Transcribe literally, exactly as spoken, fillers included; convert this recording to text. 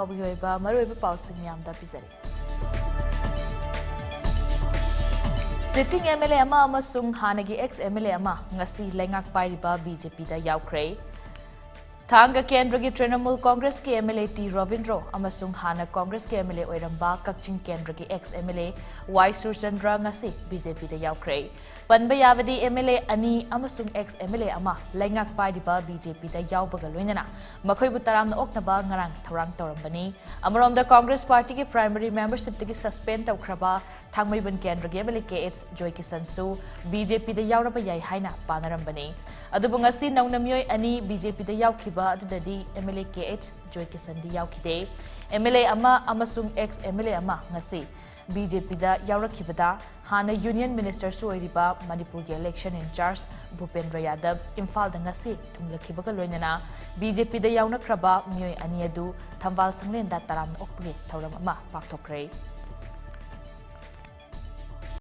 ꯐꯥꯎꯕꯒꯤ ꯑꯣꯏꯕ ꯃꯔꯨꯑꯣꯏꯕ ꯄꯥꯎꯁꯤꯡ ꯃꯌꯥꯝꯗ ꯄꯤꯖꯔꯤ꯫ Sitting MLA ꯑꯃ ꯑꯃꯁꯨꯡ ꯍꯥꯟꯅꯒꯤ ex MLA ꯑꯃ ꯉꯁꯤ ꯂꯩꯉꯥꯛ ꯄꯥꯏꯔꯤꯕ BJPꯗ ꯌꯥꯎꯈ꯭ꯔꯦ꯫ ꯊꯥꯡꯒ ꯀꯦꯟꯗ꯭ꯔꯒꯤ ꯇ꯭ꯔꯤꯅꯃꯨꯜ ꯀꯣꯡꯒ꯭ꯔꯦꯁꯀꯤ MLA ꯇꯤ ꯔꯣꯕꯤꯟꯗ꯭ꯔꯣ ꯑꯃꯁꯨꯡ ꯍꯥꯟꯅ ꯀꯣꯡꯒ꯭ꯔꯦꯁꯀꯤ MLA ꯑꯣꯏꯔꯝꯕ ꯀꯛꯆꯤꯡ ꯀꯦꯟꯗ꯭ꯔꯒꯤ ex MLA ꯋꯥꯏ ꯁꯨꯔꯆꯟꯗ꯭ꯔ ꯉꯁꯤ BJPꯗ ꯌꯥꯎꯈ꯭ꯔꯦ꯫ ꯄꯟꯕ ꯌꯥꯕꯗꯤ MLA ꯑꯅꯤ ꯑꯃꯁꯨꯡ ex MLA ꯑꯃ ꯂꯩꯉꯥꯛ ꯄꯥꯏꯔꯤꯕ BJPꯗ ꯌꯥꯎꯕꯒ ꯂꯣꯏꯅꯅ ꯃꯈꯣꯏꯕꯨ ꯇꯔꯥꯝꯅ ꯑꯣꯛꯅꯕ ꯉꯔꯥꯡ ꯊꯧꯔꯥꯡ ꯇꯧꯔꯝꯕꯅꯤ꯫ ꯑꯃꯔꯣꯝꯗ ꯀꯣꯡꯒ꯭ꯔꯦꯁ ꯄꯥꯔꯇꯤꯒꯤ primary membershipꯇꯒꯤ suspend ꯇꯧꯈ꯭ꯔꯕ ꯊꯥꯡꯃꯩꯕꯟ ꯀꯦꯟꯗ꯭ꯔꯒꯤ MLA ꯀꯦ ꯑꯩꯆ ꯖꯣꯏꯀꯤꯁꯟꯁꯨ BJPꯗ ꯌꯥꯎꯔꯕ ꯌꯥꯏ ꯍꯥꯏꯅ ꯄꯥꯅꯔꯝꯕꯅꯤ꯫ ꯑꯗꯨꯕꯨ ꯉꯁꯤ ꯅꯧꯅ ꯃꯤꯑꯣꯏ ꯑꯅꯤ BJPꯗ ꯌꯥꯎꯈꯤꯕ ꯑꯗꯨꯗꯗꯤ MLA ꯀꯦ ꯑꯩꯆ ꯖꯣꯏꯀꯤꯁꯟꯗꯤ ꯌꯥꯎꯈꯤꯗꯦ꯫ MLA ꯑꯃ ꯑꯃꯁꯨꯡ ex MLA ꯑꯃ ꯉꯁꯤ BJPꯗ ꯌꯥꯎꯔꯛꯈꯤꯕꯗ ꯍꯥꯟꯅ Union Ministerꯁꯨ ꯑꯣꯏꯔꯤꯕ ꯃꯅꯤꯄꯨꯔꯒꯤ election in charge ꯚꯨꯄꯦꯟꯗ꯭ꯔ ꯌꯥꯗꯕ ꯏꯝꯐꯥꯜꯗ ꯉꯁꯤ ꯊꯨꯡꯂꯈꯤꯕꯒ ꯂꯣꯏꯅꯅ BJPꯗ ꯌꯥꯎꯅꯈ꯭ꯔꯕ ꯃꯤꯑꯣꯏ ꯑꯅꯤ ꯑꯗꯨ ꯊꯝꯕꯥꯜ ꯁꯪꯂꯦꯟꯗ ꯇꯔꯥꯝꯅ ꯑꯣꯛꯄꯒꯤ ꯊꯧꯔꯝ ꯑꯃ ꯄꯥꯡꯊꯣꯛꯈ꯭ꯔꯦ꯫